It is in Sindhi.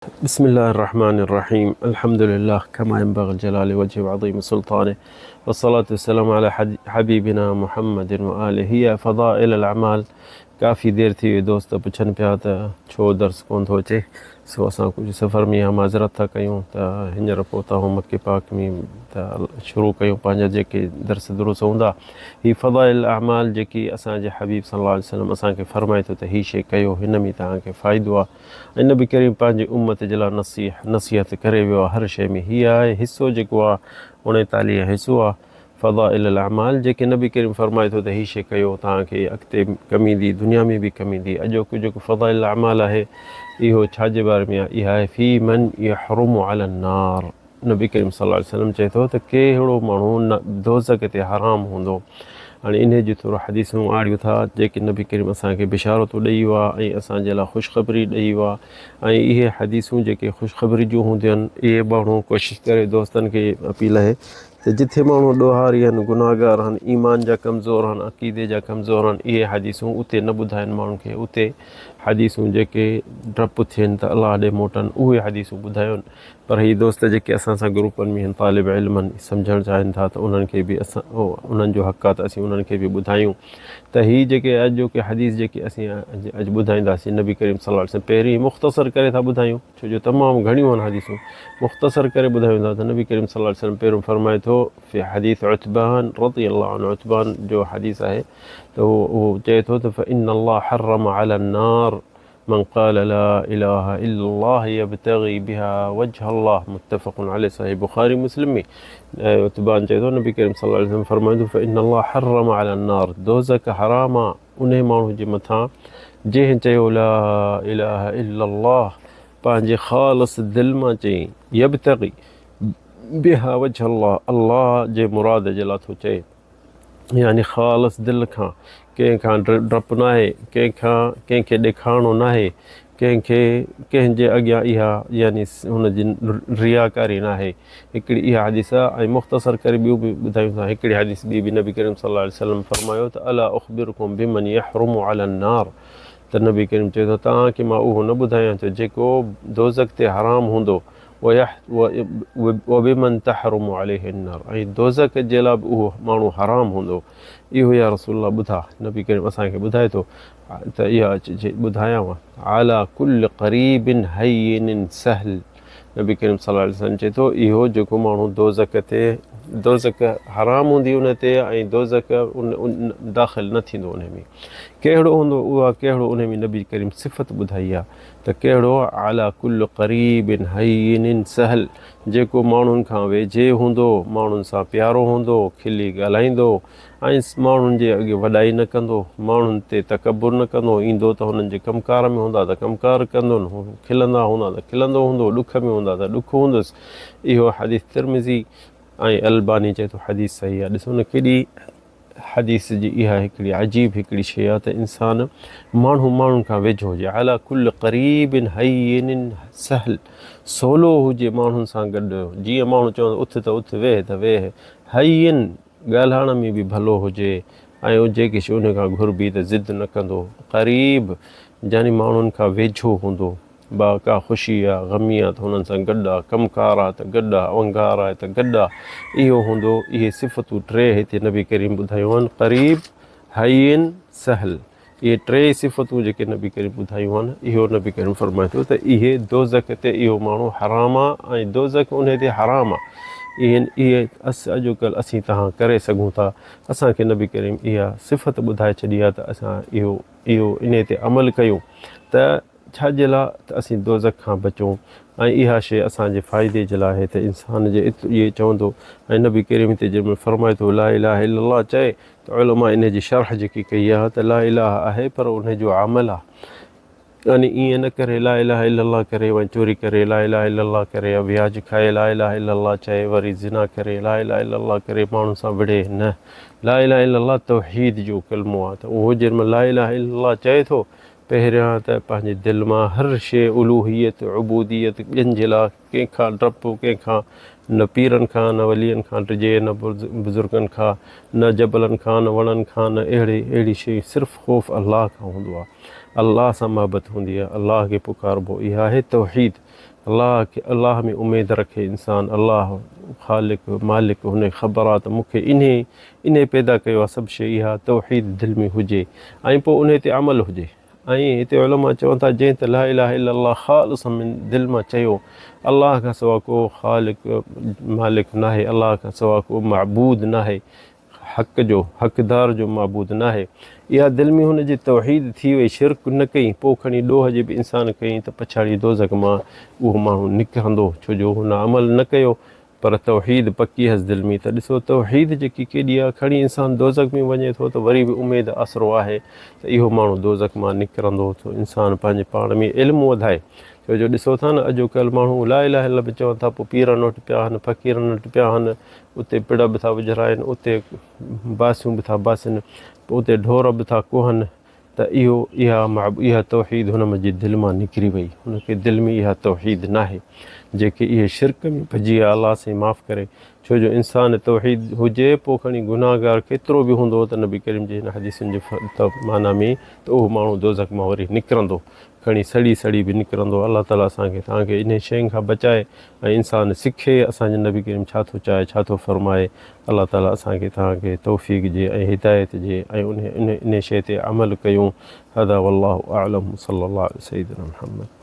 بسم الله الرحمن الرحيم الحمد لله كما ينبغي لجلال وجهه وعظيم سلطانه والصلاة والسلام على حبيبنا محمد وآله. هي فضائل الاعمال. ڪافي دير ٿي وئي دوست پڇن پيا ته ڇو درس ڪون ٿو اچي، سو اسان ڪجهه سفر ۾ اها معذرت ٿا ڪيون ته هينئر پهتا آهيون مڪي پاڪ ۾ ته شروع ڪيون پنهنجا جيڪي درس دروس هوندا. هي فضائل الاعمال جيڪي اسان جي حبيب صلي الله عليه وسلم اسان کي فرمائي ٿو ته هي شي ڪيو، هن ۾ توهان کي فائدو آهي ۽ نبي ڪريم پنهنجي امت جي لاء نصيحت ڪري ويو آهي هر شيء ۾. هي آهي حصو جيڪو آهي 39 حصو آهي فضائل الاعمال، جيڪي نبي ڪريم فرمائي ٿو ته هي شيء ڪيو توهان کي اڳتي ڪم ايندي، دنيا ۾ به ڪم ايندي. اڄوڪو جيڪو فضائل الاعمال آهي اهو ڇا جي باري ۾ آهي؟ اها آهي في من يحرم علي النار. نبي ڪريم صلي الله عليه وسلم چئي ٿو ته ڪهڙو ماڻهو دوزخ تي حرام هوندو. هاڻي انهي جون ٿورو حديثون آڻيون ٿا جيڪي نبي ڪريم اسان کي بشارتون ڏئي ويو آهي ۽ اسان جي لاء خوشخبري ڏئي ويو آهي، ۽ اهي حديثون جيڪي خوشخبري جون هونديون آهن اهي ماڻهو ڪوشش ڪري، دوستن کي اپيل آهي ته جٿي ماڻهو ڏوهاري آهن، گناهگار آهن، ايمان جا ڪمزور آهن، عقيدي جا ڪمزور آهن، اهي حديثون اتي نه ٻڌائن ماڻهن کي. اتي حديثون جيڪي ڊپ ٿين ته الله ڏي موٽن اهي حديثون ٻڌايون. پر هي دوست جيڪي اسان سان گروپن ۾ آهن، طالب علم آهن، سمجهڻ چاهين ٿا ته انهن کي به اسان انهن جو حق آهي ته اسين انهن کي به ٻڌايون ته هي جيڪي اڄوڪي حديث جيڪي اسين اڄ ٻڌائينداسين نبي ڪريم صلي الله عليه وسلم پهرين مختصر ڪري ٿا ٻڌايون، ڇو جو تمام گهڻيون آهن حديثون، مختصر ڪري ٻڌايون ٿا ته نبي ڪريم صلي الله عليه وسلم پهريون فرمائي ٿو في حديث عتبان رضي الله عنه، عتبان جو حديث آهي ته هو چئي ٿو ته فإن الله حرم على النار من قال لا اله الا الله يبتغي بها وجه الله متفق عليه، صحيح بخاري مسلم ۾ عتبان چئي ٿو نبي ڪريم صلي الله عليه وسلم فرمائي ٿو فإن الله حرم على النار، دوزخ حرام آ انهي ماڻهو جي مٿان جنهن چيو لا اله الا الله پنهنجي خالص دل مان چئي، يبتغي بها وجه الله، الله جي مراد جي لاء ٿو چئي، يعني خالص دل کان، ڪنهن کان ڊپ ناهي، ڪنهن کان ڪنهن کي ڏيکارڻو ناهي، ڪنهن کي ڪنهن جي اڳيان اها يعني هن جي رياڪاري ناهي. هڪڙي اها حديث آهي ۽ مختصر ڪري ٻيون به ٻڌايون ٿا. هڪڙي حديث ٻي به نبي ڪريم صلي الله عليه وسلم فرمايو ته الا اخبرڪم بمن يحرم علي النار، ته نبي ڪريم چئي ٿو توهان کي مان اهو نه ٻڌايان ٿو جيڪو دوزخ تي حرام هوندو، وبمن تحرم عليه النار، ۽ دوزخ جي لاء به اهو ماڻهو حرام هوندو. اهو يا رسول الله ٻڌاء. نبي ڪريم اسان کي ٻڌائي ٿو ته اها ٻڌايانو، علي ڪل قريب هين سهل، نبي ڪريم صلي الله عليه وسلم چئي ٿو اهو جيڪو ماڻهو دوزخ تي، دوزخ حرام هوندي ان تي ۽ دوزخ ان داخل نه ٿيندو ان ۾ ڪهڙو هوندو، اها ڪهڙو ان ۾ نبي ڪريم صفت ٻڌائي آهي ته ڪهڙو، علي ڪل قريب هين سهل، جيڪو ماڻهن کان ويجهي هوندو، ماڻهن سان پيارو هوندو، کلي ڳالهائيندو ۽ ماڻهن جي اڳي وڏائي نه ڪندو، ماڻهن تي تڪبر نه ڪندو، ايندو ته هنن جي ڪم ڪار ۾ هوندا ته ڪم ڪار ڪندو، کلندا هوندا ته کلندو هوندو، ڏک ۾ هوندا ته ڏک هوندس. اهو حديث ترمذي ۽ الباني چئي ٿو حديث صحيح آهي. ڏسو نه ڪيڏي حديث جي اها هڪڙي عجيب هڪڙي شيء آهي ته انسان ماڻهو ماڻهن کان ويجهو هجي، علي ڪل قريب هين سهل، سولو هجي ماڻهن سان گڏ، جيئن ماڻهو چون اٿ ته اٿ، ويهه ته ويهه، هين ڳالهائڻ ۾ به ڀلو هجي ۽ جيڪي شيء ان کان گهربي ته ضد نه ڪندو، قريب يعني ماڻهن کان ويجهو هوندو، با ڪا خوشي آ غمي آ ته هنن سان گڏ آ، ڪم ڪار آ ته گڏ آ، اونگار آهي ته گڏ آ، اهو هوندو. اهي صفتون ٽي هتي نبي ڪريم ٻڌايون آهن، قريب، هين، سهل. اهي ٽي صفتون جيڪي نبي ڪريم ٻڌايون آهن، اهو نبي ڪريم فرمائي ٿو ته اهي دوزخ تي اهو ماڻهو حرام آ ۽ دوزخ انهي تي حرام آ. اهي اهي اڄوڪلهه اسين توهان ڪري سگهون ٿا. اسان کي نبي ڪريم اها صفت ٻڌائي ڇڏي آ ته اسان اهو اهو انهي تي عمل ڪيون ته ڇا جي لاء ته اسين دوزخ کان بچون ۽ اها شيء اسان جي فائدي جي لاء آهي ته انسان جي اهي چوندو ۽ نبي ڪريم هتي جنهن مهل فرمائي ٿو لا اله الا الله چئي ته علماء انهي جي شرح جيڪي ڪئي آهي ته لا اله آهي پر انهي جو عمل آهي، يعني ائين نه ڪري لا اله الا الله ڪري ۽ چوري ڪري، لا اله الا الله ڪري ۽ وياج کائي، لا اله الا الله چئي وري زنا ڪري، لا اله الا الله ڪري ماڻهن سان وڙهي، نه، لا اله الا الله توحيد جو ڪلمو آهي ته اهو جنهن مهل لا اله الا الله چئي ٿو پهريان ته پنهنجي دل مان هر شيء الوهيت، عبوديت، ٻين جي لاء ڪنهن کان ڊپ، ڪنهن کان نه پيرن کان نه ولين کان ڊڄي، نه بزرگن کان، نه جبلن کان، نه وڻن کان، نه اهڙي اهڙي شيء، صرف خوف الله کان هوندو آهي. الله سان محبت هوندي آهي، الله کي پڪاربو، اها آهي توحيد. الله کي الله ۾ اميد رکي انسان الله خالق مالڪ هن کي خبر آ ته مون کي انهي انهي پيدا ڪيو آ سڀ شيء اها توحيد دل ۾ هجي ۽ پوء انهي تي عمل هجي ۽ هتي علماء چون ٿا جنهن ته لا اله الا الله خالصا من دل مان چيو الله کان سوا ڪو خالق مالڪ ناهي الله کان سوا ڪو معبود ناهي حق جو حقدار جو معبود ناهي. اها دل ۾ هن جي توحيد ٿي وئي، شرڪ نه ڪئي، پوء کڻي ڏوهه جي به انسان ڪيائين ته پڇاڙي دوزخ مان اهو ماڻهو نڪرندو، ڇو جو هن عمل نه ڪيو پر توحيد پڪي هيس دل ۾ ته ڏسو توحيد جيڪي ڪيڏي آهي، کڻي انسان دوزخ ۾ وڃي ٿو ته وري به اميد آسرو آهي ته اهو ماڻهو دوزخ مان نڪرندو، سو انسان پنهنجي پاڻ ۾ علم وڌائي، ڇو جو ڏسو ٿا نه اڄوڪلهه ماڻهو لا اله الا الله به چون ٿا پوء پيرن وٽ پيا آهن، فقيرن وٽ پيا آهن، اتي پڙ به ٿا وجهرائن، اتي باسيون به ٿا باسن، اتي ڍور به ٿا ڪوهن ته اهو اها اها توحيد هن جي دل مان نڪري وئي، هن کي دل ۾ اها توحيد ناهي، جيڪي اهي شرڪ ۾ پئجي ويا الله سائين معاف ڪري، ڇو جو انسان توحيد هجي پوء کڻي گناهگار ڪيترو به هوندو ته نبي ڪريم جي هن حديثن جي معنيٰ ۾ ته اهو ماڻهو دوزخ مان وري نڪرندو. کڻي سڙي سڙي به نڪرندو الله تعالي اسان کي توهان کي انهي شين کان بچائي ۽ انسان سکي اسان جو نبي ڪريم ڇا ٿو چاهي ڇا ٿو فرمائي الله تعالي اسان کي توهان کي توفيق جي ۽ هدايت جي ۽ انهي انهي شي تي عمل ڪيون هذا والله اعلم صلي الله علي سيدنا محمد.